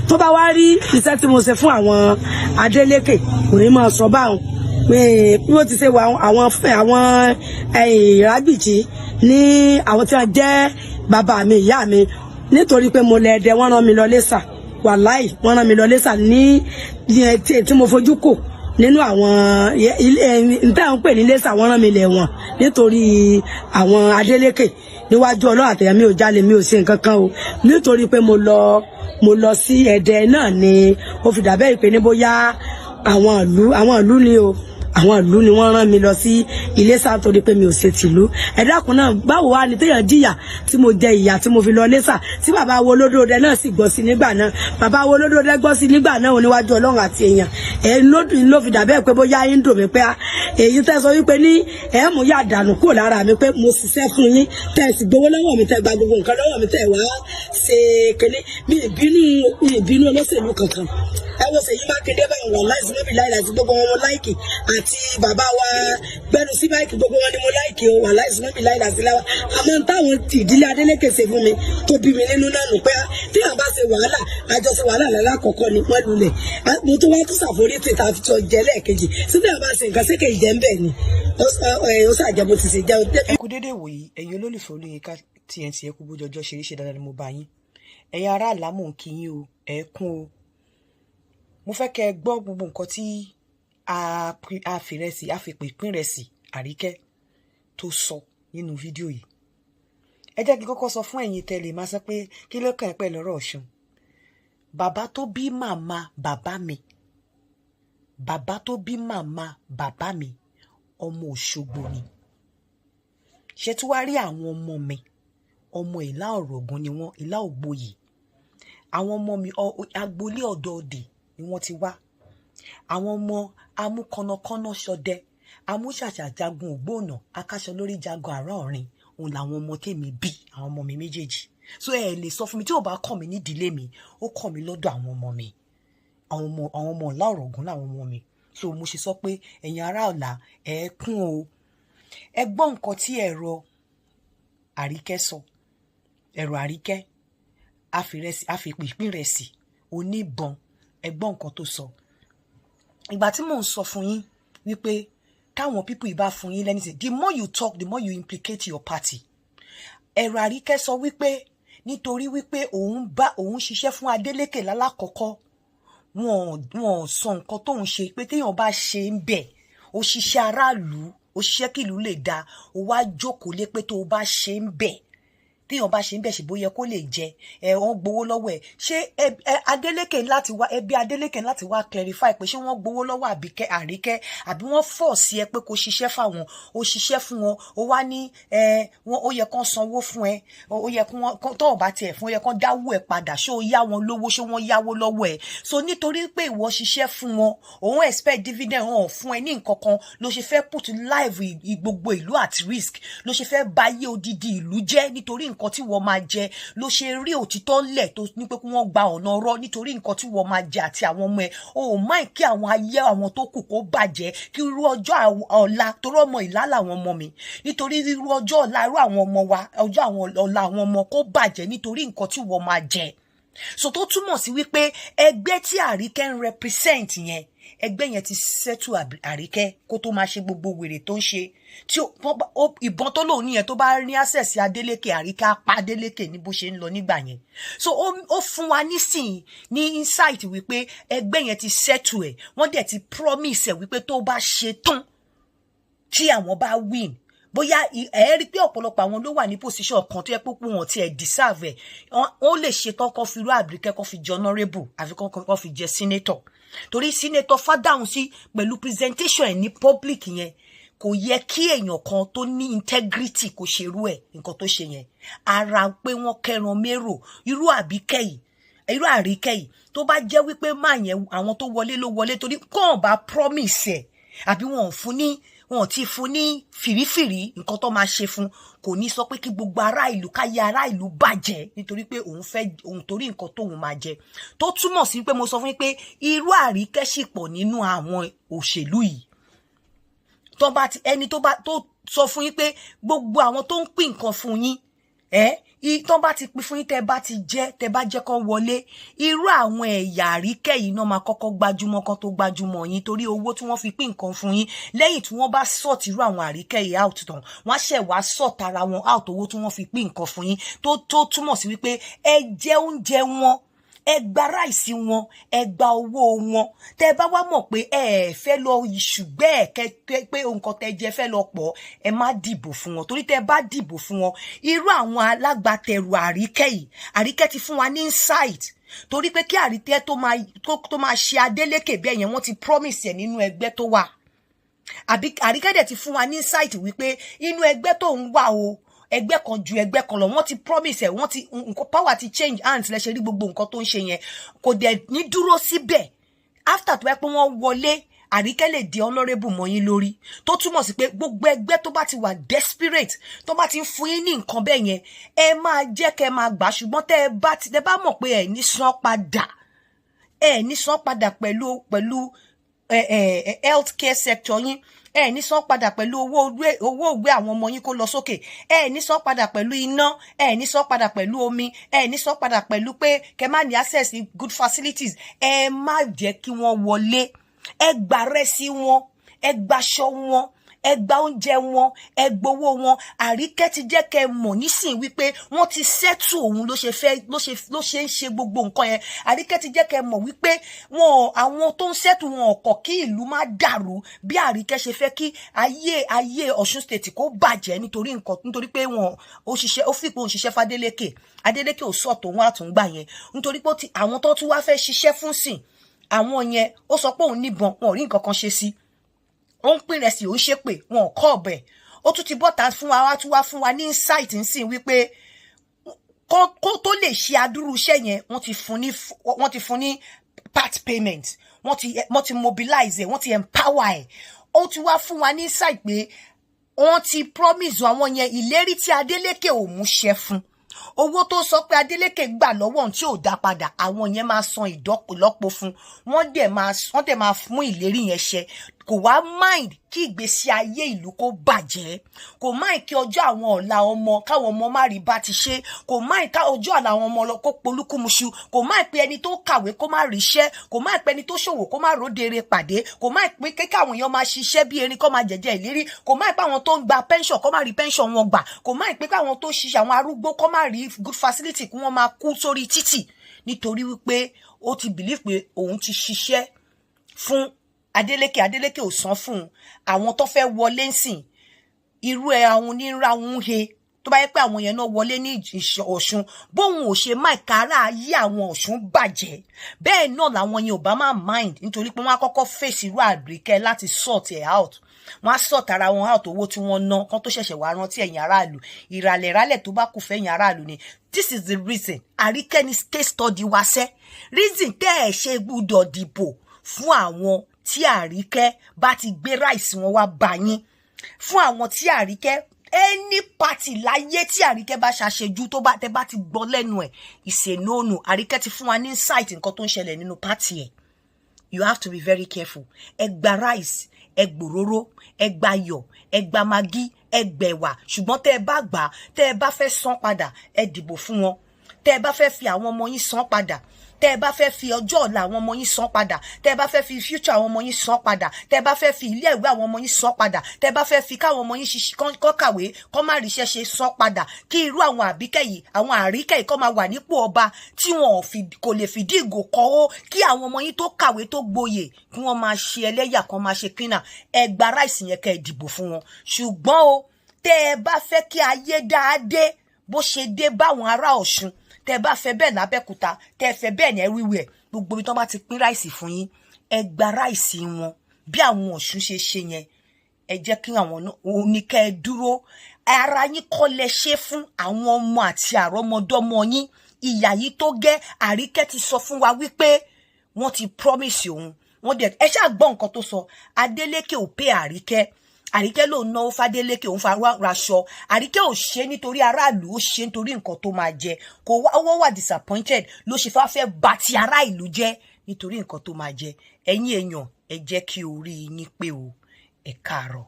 Tó bá wá rí iṣẹ́ tí mo ṣe fún àwọn Adeleke, kò ní máa sọ báwọn pé bí wọ́n ti ṣe wà. Àwọn àwọn Ìrágbìjí ní àwọn tí wọ́n jẹ́ bàbá mi, ìyá mi, nítorí pé mo lẹ Ẹdẹ, wọ́n rán mi lọ Lẹ́sà. Wàláì, wọ́n rán mi lọ Lẹ́sà ní tí mo fojú kò nínú àwọn ilé níta ń pè ní Lẹ́sà. Wọ́n rán mi lẹ̀ wọ̀n nítorí àwọn Adeleke. Níwájú Ọlọ́run àtẹ̀yẹ, mi ò jalè, mi ò ṣe nǹkan kan o. Nítorí pé mo lọ sí Ẹdẹ náà ni ó fi dàbẹ́ ìpè ní bóyá àwọn ìlú ni o, àwọn ìlú ni wọ́n rán mi lọ sí Iléṣà torí pé mi ò ṣe tìlú. Ẹ dákun náà, báwo wá ni téèyàn jìyà tí mo jẹ ìyà tí mo fi lọ Iléṣà, tí bàbá wo olódòdẹ náà sì gbọ́ sí nígbà náà? Bàbá wo olódòdẹ gbọ́ sí nígbà náà oníwájú Ọlọ́run àti èèyàn. Ẹ ló fi dàbẹ́ pé bóyá ń dùn mí pé èyí tẹ́ sọ wípé ní ẹ mú yà dànù kúrò lára mi pé mo ṣiṣẹ́ fún yín, tẹ́ sì gbowó lọ́wọ́ mi, tẹ́ gba gbogbo nǹkan lọ́wọ́ mi, tẹ́ wá ṣe kéde. Mi ìbínú olóṣèlú kankan. Ẹ wo Ṣèyí Mákindé báwọn, wà láìsí mọ́bì láìláìsí, gbogbo wọn mo like, àti bàbá wa gbẹnu sí báyìí, gbogbo wọn ni mo like o. Wà láìsí mọ́bì láìláìsí láwa. Àmọ́ táwọn ti ìdílé Adélékè ṣe fún mi tó bí mi nínú náà nù pé tí àwọn bá ṣe wàhálà, àjọṣe wàhálà lálákọ̀ọ́kọ́ ni wọ́n lulẹ̀. Mo tún wá tún ṣàforítì tá a fi jọ jẹ lẹ́ẹ̀kejì sí. Tí àwọn bá ṣe nǹkan sékè ìjẹ́ ń bẹ̀ ni ó ṣàjẹ́ bó ti ṣe jẹ́. Ẹ kú dédé wòyí, ẹ̀yin olólùfẹ́ Olóyinka TNT. Ẹ kú bójú ọjọ́ ṣe rí. Ṣe dáadáa ni mo bá yín? Ẹ̀yin ará àlámù ń kí yín o, ẹ kún o. Mo fẹ́ kẹ́ ẹ gbọ́ gbogbo nǹkan tí a fìrẹsì a fi pè pín rẹsì Àríkẹ́ tó sọ nínú fídíò yìí. Ẹ jẹ́ kí n kọ́kọ́ sọ fún ẹ̀yin tẹ́lẹ̀ máa sọ pé kí ló kàn ẹ́ pẹ̀lú ọ̀rọ̀ Ọ̀ṣun. Bàbá tó bí màmá bàbá mi, bàbá tó bí màmá bàbá mi, ọmọ Òṣogbo ni. Ṣé tí wàá rí àwọn ọmọ mi, ọmọ Ìlá Ọ̀rọ̀gùn ni wọ́n, Ìlá Ògboyè. Àwọn ọmọ mi, agboolé ọ̀dọ̀ọ̀dè ni wọ́n ti wá. Àwọn ọmọ amúkànnàkànnà ṣọdẹ, amúṣàṣà jagun ògbóònà, akáṣọ lórí jagun àrà ọ̀rìn, òun làwọn ọmọ tèmi bí, àwọn ọmọ mi méjèèjì. So ẹ lè sọ fún mi, tí ò bá kàn mí nídìílé mi, ó kàn mí lọ́dọ̀ àwọn ọmọ mi. Àwọn ọmọ Ìlá Ọ̀rọ̀gùn làwọn ọmọ mi. So mo ṣe sọ pé ẹ̀yin ará ọ̀la, ẹ kún o. Ẹ gbọ́ nǹkan tí ẹ̀rọ Àríkẹ́ sọ. Ẹ̀rọ Àríkẹ́ àfìpín rẹ̀ sí oníbọn, ẹ gbọ́ nǹkan tó sọ. Ìgbà tí mò ń sọ fún yín wípé káwọn people yìí bá fún yín lẹ́ni, the more you talk, the more you implicate your party. Ẹ̀rọ Àríkẹ́ sọ wípé nítorí wípé òun bá òun ṣiṣẹ́ fún Adeleke lálákọ̀ọ́kọ́, wọn sọ nǹkan tóun ṣe pé téèyàn bá ṣe ń bẹ̀, ó ṣiṣẹ́ aráàlú, ó ṣiṣẹ́ kí ìlú lè dáa, ó wá jókòó lé pé tó o bá ṣe ń bẹ̀, téèyàn bá ṣe ń bẹ̀ ṣe bóyá kó lè jẹ ẹ, wọ́n gbowó lọ́wọ́ ẹ̀. Ṣé ẹ Adeleke láti wá, ẹbí Adeleke láti wá clarify pé ṣé wọ́n gbowó lọ́wọ́ Àbíkẹ́ Àríkẹ́, àbí wọ́n force ẹ pé kó ṣiṣẹ́ fáwọn? Ó ṣiṣẹ́ fún wọn, ó wá ní ẹ wọn ó yẹ kán sanwó fún ẹ, ó yẹ kí wọ́n tó bá tiẹ̀ fún, ó yẹ kán dáwó ẹ padà. Ṣé ó yá wọn lówó? Ṣé wọ́n yáwó lọ́wọ́ ẹ? So nítorí pé ìwọ ṣiṣẹ́ fún wọn, òun expect dividend, wọn ò fún ẹ ní nǹkan kan, ló ṣe fẹ́ put life gbogbo ìlú at risk, ló ṣe fẹ́ bayé odidi ìlú jẹ́ nítorí nǹkan tí wọ́n máa jẹ. Ló ṣe rí òtítọ́ ńlẹ̀ tó ní pé kí wọ́n gba ọ̀nà ọ̀rọ̀ nítorí nǹkan tí wọ́n máa jẹ àti àwọn ọmọ ẹ̀. O ò máì kí àwọn ayé àwọn tó kù kó bàjẹ́, kí irú ọjọ́ ọ̀la, torí ọmọ Ìlá làwọn ọmọ mi, nítorí irú ọjọ́ ọ̀la irú àwọn ọmọ wa, ọjọ́ àwọn ọ̀la àwọn ọmọ kó bàjẹ́ nítorí nǹkan tí wọ́n máa jẹ. So tó túmọ̀ sí wípé ẹgbẹ́ tí Àríkẹ́ ń represent yẹn, ẹgbẹ́ yẹn ti settle Àríkẹ́ kó tó máa ṣe gbogbo wèrè tó ń ṣe. Tí ìbọn tó lòun nìyẹn, tó bá ní access sí Adeleke, Àríkẹ́ á pa Adeleke ní bó ṣe ń lọ nígbà yẹn. So ó fún wa nísìnyí ní insight wípé ẹgbẹ́ yẹn ti settle ẹ̀, wọ́n dẹ̀ ti promise ẹ̀ wípé tó bá ṣe tán, tí àwọn bá win, bóyá ẹ rí pé ọ̀pọ̀lọpọ̀ àwọn ló wà ní position kan tó yẹ pé wọn ti ẹ̀ deserve ẹ̀, wọ́n lè ṣe tán kó fi irú Àbíkẹ́ kó fi jẹ honourable, àfi kó fi jẹ senator, torí Senator Fádáhùn sí pẹ̀lú presentation ẹ̀ ní public yẹn, kò yẹ kí èèyàn kan tó ní integrity kó ṣerú ẹ̀. Nǹkan tó ṣe yẹn, ara pé wọ́n kẹran mérò. Irú Àbíkẹ́ yìí, irú Àríkẹ́ yìí, tó bá jẹ́ wípé máa yẹn àwọn tó wọlé ló wọlé torí kàn bá promise ẹ̀, àbí wọn ò fún ní, wọn ò ti fún ní fìrífìrí nǹkan tó máa ṣe fún, kò ní sọ pé kí gbogbo ará ìlú, káyé ará ìlú bàjẹ́ nítorí pé òun fẹ́ òun, torí nǹkan tóun máa jẹ. Tó túmọ̀ sí pé mo sọ fún yín pé irú Àríkẹ́ sì pọ̀ nínú àwọn òṣèlú yìí. Tó bá ti ẹni tó bá tó sọ fún yín pé gbogbo àwọn tó ń pín nǹkan fún yín ẹ Tán bá ti pín fún yín, tẹ́ bá ti jẹ́, tẹ́ bá jẹ́ kán wọlé, irú àwọn ẹ̀yà Àríkẹ́ yìí náà máa kọ́kọ́ gbájúmọ́ kan tó gbájúmọ́ yín, torí owó tí wọ́n fi pín nǹkan fún yín, lẹ́yìn tí wọ́n bá sort irú àwọn Àríkẹ́ yìí out tán, wọ́n á ṣẹ̀ wá sort ara wọn out. Owó tí wọ́n fi pín nǹkan fún yín, tó túmọ̀ sí wípé ẹ jẹ oúnjẹ wọn, ẹ gba rice wọn, ẹ gba owó wọn. Tẹ bá wá mọ̀ pé ẹ fẹ́ lọ ṣùgbẹ́ ẹ kẹ pé nǹkan tẹ jẹ fẹ́ lọ pọ̀, ẹ má dìbò fún wọn, torí tẹ bá dìbò fún wọn, irú àwọn alágbàtẹrù Àríkẹ́ yìí, Àríkẹ́ ti fún wa ní insight, torí pé kí Àríkẹ́ tó máa ṣe Adélékè bẹ́ẹ̀ yẹn, wọ́n ti promise ẹ̀ nínú ẹgbẹ́ tó wà. Àbí Àríkẹ́ dẹ̀ ti fún wa ní insight wípé inú ẹgbẹ́ tó ń wà o, ẹgbẹ́ kan ju ẹgbẹ́ kan lọ, wọ́n ti promise ẹ̀, wọ́n ti nǹkan, power ti change hands. Lẹ́sẹ̀ rí gbogbo nǹkan tó ń ṣe yẹn, kò dẹ̀ ní dúró síbẹ̀. After tó yẹ pé wọ́n wọlé, Àríkẹ́ lè di honourable mọ́ yín lórí, tó túmọ̀ sí pé gbogbo ẹgbẹ́ tó bá ti wà desperate, tó bá ti ń fún yín ní nǹkan bẹ́ẹ̀ yẹn, ẹ máa jẹ́ kẹ́ máa gbà. Ṣùgbọ́n tẹ́ ẹ bá ti tẹ́ bá mọ̀ pé ẹ ní san padà, ẹ ní san padà pẹ̀lú health care sector yín, ẹ ní san padà pẹ̀lú owó ìwé àwọn ọmọ yín kó lọ sókè, ẹ ní san padà pẹ̀lú iná, ẹ ní san padà pẹ̀lú omi, ẹ ní san padà pẹ̀lú pé kẹ́ má ní access sí good facilities, ẹ má jẹ́ kí wọ́n wọlé. Ẹ gba rẹ́sí wọn, ẹ gbaṣọ wọn, ẹ gba oúnjẹ wọn, ẹ gbowó wọn. Àríkẹ́ ti jẹ́ kẹ́ mọ̀ nísìnyí wípé wọ́n ti settle òun, ló ṣe fẹ́ ló ṣe ń ṣe gbogbo nǹkan yẹn. Àríkẹ́ ti jẹ́ kẹ́ mọ̀ wípé wọn, àwọn tó ń settle wọn ọ̀kọ̀ kí ìlú má dàrú bí Àríkẹ́ ṣe fẹ́ kí ayé Ọ̀ṣun State kó bàjẹ́, nítorí nǹkan, nítorí pé wọn ó ṣiṣẹ́, ó fìpé òun ṣiṣẹ́ f'Adélékè, Adélékè ò sọ̀ tó wọn àtúngbà yẹn, nítorí pé àwọn tó tún wá fẹ́ ṣiṣẹ́ fún sìn, àwọn yẹn, ó sọ pé òun níbọn, wọn ò rí nǹkan kan ṣe sí. Ó ń pín rẹsì, ó ń ṣépè, wọn ò kọ́ ọ̀bẹ. Ó tún ti bọ́ta fún wa, wá tún wá fún wa ní insight nsìn wípé kó tó lè ṣe adúrú iṣẹ́ yẹn, wọ́n ti fún ní part payment, wọ́n ti mobilize ẹ̀, wọ́n ti empower ẹ̀. Ó ti wá fún wa ní insight pé wọ́n ti promise àwọn yẹn, ìlérí tí Adeleke ò mú ṣẹ fún, owó tó sọ pé Adeleke gbà lọ́wọ́ òun tí ò dá padà, àwọn yẹn máa san ìdọ́pọ̀lọpọ̀ fún wọ́n, dẹ̀ máa mú ìlérí yẹn ṣẹ. Kò wá mind kí ìgbésí ayé ìlú kó bàjẹ́, kò mind kí ọjọ́ àwọn ọ̀la ọmọ, káwọn ọmọ má rí bá ti ṣe, kò mind ká ọjọ́ ọ̀la àwọn ọmọ lọ kó polúkúmuṣu, kò mind pé ẹni tó kàwé kó má ríṣẹ́, kò mind pé ẹni tó ṣòwò kó má ródere pàdé, kò mind pé káwọn èèyàn máa ṣiṣẹ́ bí erin kó máa jẹ̀jẹ̀ ìlérí, kò mind pé àwọn tó ń gba pension kó má rí pension wọn gbà, kò mind pé káwọn tó ṣiṣẹ́, àwọn arúgbó, kó má rí good facility, kí wọ́n máa kú sórí títì, nítorí wípé ó ti believe pé òun ti ṣiṣẹ́ fún Adeleke, Adeleke ò san fún un. Àwọn tó fẹ́ wọlé ń sìn, irú ẹ, àwọn onírà ń he, tó bá yẹ pé àwọn yẹn náà wọlé ní Ọ̀ṣun, bóun ò ṣe má kára ayé àwọn Ọ̀ṣun bàjẹ́, bẹ́ẹ̀ náà làwọn yẹn ò bá má mind, nítorí pé wọ́n á kọ́kọ́ fèsì irú Àríkẹ́ láti sort ẹ̀ out. Wọ́n á sort ara wọn out, owó tí wọ́n ná kán tó ṣẹ̀ṣẹ̀ wá rántí ẹ̀yìn aráàlú, ìràlẹ̀ ìrálẹ̀ tó bá kù fẹ́yìn aráàlú ni. This is the reason. Àríkẹ́ ni case study wa sẹ́, reason tẹ́ ẹ̀ ṣe gbúdọ̀ dìbò fún àwọn tí Àríkẹ́ bá ti gbé rice wọn wá bá yín, fún àwọn tí Àríkẹ́, any party láyé tí Àríkẹ́ bá ṣàṣejù, tó bá tẹ bá ti gbọ́ lẹ́nu ẹ̀, ìṣènónù. Àríkẹ́ ti fún wa ní insight nǹkan tó ń ṣẹlẹ̀ nínú party ẹ̀. You have to be very careful. Ẹ gba rice, ẹ gbòróró, ẹ gba iyọ̀, ẹ gba Maggi, ẹ gbẹ̀wà, ṣùgbọ́n tẹ́ ẹ bá gbà, tẹ́ ẹ bá fẹ́ san padà, ẹ dìbò fún wọn. Tẹ́ ẹ bá fẹ́ fi àwọn ọmọ yín san padà, tẹ́ ẹ bá fẹ́ fi ọjọ́ ọ̀la àwọn ọmọ yín san padà, tẹ́ ẹ bá fẹ́ fi future àwọn ọmọ yín san padà, tẹ́ ẹ bá fẹ́ fi ilé ìwé àwọn ọmọ yín san padà, tẹ́ ẹ bá fẹ́ fi káwọn ọmọ yín kọ́ kàwé, kọ́ má ríṣẹ́ ṣe san padà, kí irú àwọn Àbíkẹ́ yìí, àwọn Àríkẹ́ yìí kọ́ máa wà nípò ọba tí wọn kò lè fìdí ìgò kọ́ ó, kí àwọn ọmọ yín tó kàwé tó gboyè kí wọ́n máa ṣe ẹlẹ́yà, kan máa ṣe cleaner, ẹ gba rice yẹn, kẹ́ ẹ dìbò fún wọn. Ṣùgbọ́n o, tẹ́ ẹ bá fẹ́ kí ayé dáadé bó ṣe dé báwọn ará Ọ̀ṣun, tẹ́ bá fẹ́ bẹ́ẹ̀ lábẹ́kúta, tẹ́ fẹ́ bẹ́ẹ̀ ní everywhere, gbogbo ibi tí wọ́n bá ti pín rice fún yín, ẹ gba rice wọn bí àwọn Ọ̀ṣun ṣe ṣe yẹn. Ẹ jẹ́ kí àwọn oníkẹ́ ẹ dúró ara yín kọ́ lẹ ṣe fún àwọn ọmọ àti àrọ́mọdọ́mọ yín. Ìyà yìí tó gẹ́. Àríkẹ́ ti sọ fún wa wípé wọ́n ti promise òun, wọ́n dẹ̀, ẹ ṣáà gbọ́ nǹkan tó sọ. Adeleke ò pé Àríkẹ́, Àríkẹ́ ló náwó f'Adélékè, òun fa raṣọ. Àríkẹ́ ò ṣe nítorí aráàlú, ó ṣe nítorí nǹkan tó máa jẹ. Kò wá owó wà disappointed ló ṣe fẹ́ fẹ́ bà ti ará ìlú jẹ́ nítorí nǹkan tó máa jẹ. Ẹ̀yin èèyàn, ẹ jẹ́ kí orí yín pé o. Ẹ káàárọ̀.